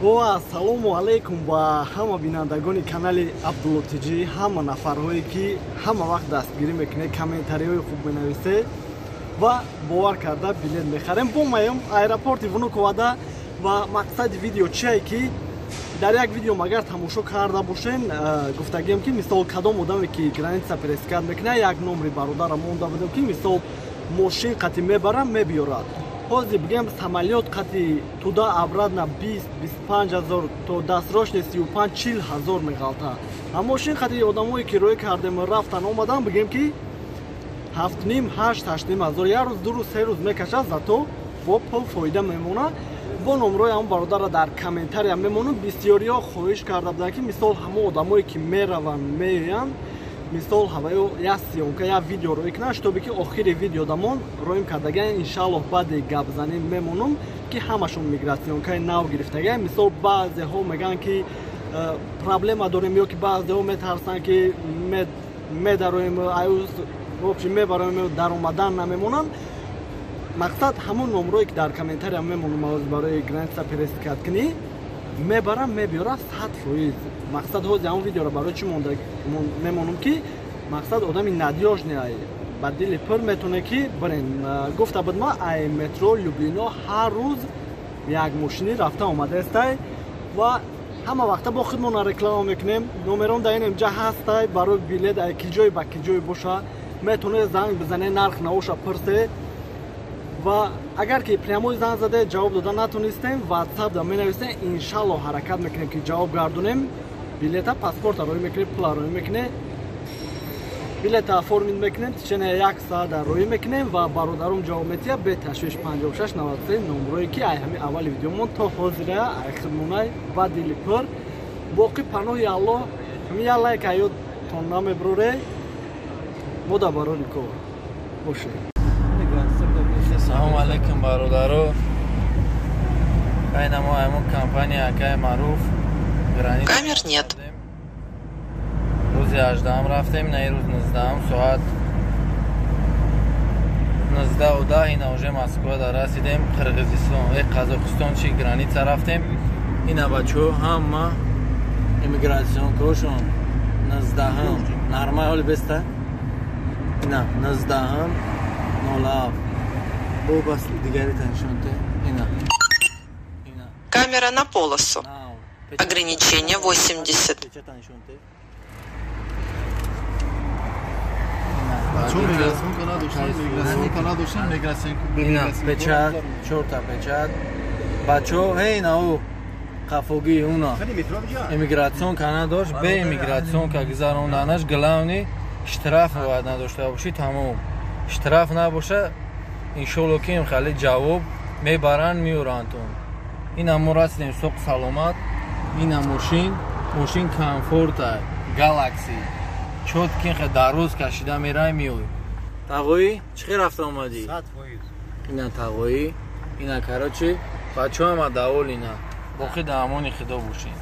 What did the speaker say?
Ассалому алайкум ба ҳама бинандагони канали Абдулло ТЖ, ҳама нафарҳое ки ҳама вақт дастгирӣ мекунед, комментариҳои хуб менависед ва бовар карда билет мехарем. Бо маем аэропорти Внуковада ва мақсади видео чие ки дар як видео магар тамошо карда бошен, гуфтагием ки мисол кадом одаме ки граница пересекать мекунад, як номри бародара монда будем ки мисол мошин қати мебарам мебиёрад. Ҳозир бигем самолёт қати туда обратно 20-25 ҳазор то дастрочни 35-40 ҳазор меғалта. А мошин қати одамое ки рӯй кардем рафтан омадан, бигем ки 7,5, 8, 8,5 ҳазор як рӯз, ду рӯз, се рӯз мекашад, зато бо пул фоида мемонад. Бо номрои ҳамон бародарро дар комментария мемонам. Бисёриҳо хоҳиш карда буданд ки мисол ҳамон одамое ки мераванд меоянд, мисол ҳаваё як съёмка, як видео рӯй кунанд, шитобе ки охири видеодамон роим кардаган. Иншааллоҳ баъде гапзанӣ мемонам ки ҳамашон миграционкаи нав гирифтаган. Мисол баъзеҳо мегӯянд ки проблема дорем ё ки баъзеҳо метарсанд ки медароем, вообще мебароем, даромадан намемонанд. Мақсад ҳамон номрое ки дар комментария мемонам барои граница пересекать кунӣ, мебарам мебиёрам 100%. Мақсад ҳозир ҳамон видеоро барои чӣ мемонам ки мақсад одами надёжный ай, ба дили пур метавоне ки бирен. Гуфта буд ма ай метро Люблино ҳар рӯз як мошинӣ рафта омадаестай ва ҳама вақта бо худмона реклама мекунем. Номерон дар ин инҷа ҳастай барои билет, ай ки ҷой ба ки ҷой боша метавонед занг бизанед, нарх наоша пурсе. Ва агар ки прямой занг заде ҷавоб дода натонистем, ватсап да менависем, иншаллоҳ ҳаракат мекунем ки ҷавоб гардонем. Билета, паспорта рӯй мекунем, пула рӯй мекунем, билета оформить мекунем, течение як соат рӯй мекунем ва бародарум ҷавоб метиҳад бе ташвиш. 56 93 номрое ки ай ҳамин аввали видеомон то ҳозира ай хидмонай ба дили пур. Боқӣ паноҳи Аллоҳ. Ҳамин як лайк аётон намебуроре, мо дар барори кор бошед. Салом алейкум бародаро. Айна мо аймон компания акай Маъруф. Камер нет. Рӯзи 18-ам рафтем, на рӯз 19-ам соат 19:10 ина уже Москва да расидем, Қирғизистон, Қазоқистон чи граница рафтем. Ина бачаҳо ҳама иммиграционкошон 19-ам нормал беста. Ина 19-ам 07. Бо бас дигари таншонте. Ина. Ина. Камера на полосу. Ограничение 80. Ина печат, чорта печат. Бачо, ҳей нау қафогӣ уна. Иммиграционка надошт, бе иммиграционка гузаронданаш главный штраф бояд надошта бошӣ, тамом. Штраф набоша, иншолло ки хеле ҷавоб мебаранд, меорандтон. Ина мо расидем соқ саломат. Ина мошин, мошин комфорта, Галакси. Чот ки хе дароз кашида мерай меой. Тағоӣ, чӣ хел рафта омадӣ? 100%. Ина тағоӣ, ина короче, бачаҳо ҳама давол ина. Боқӣ дар амони Худо бошед.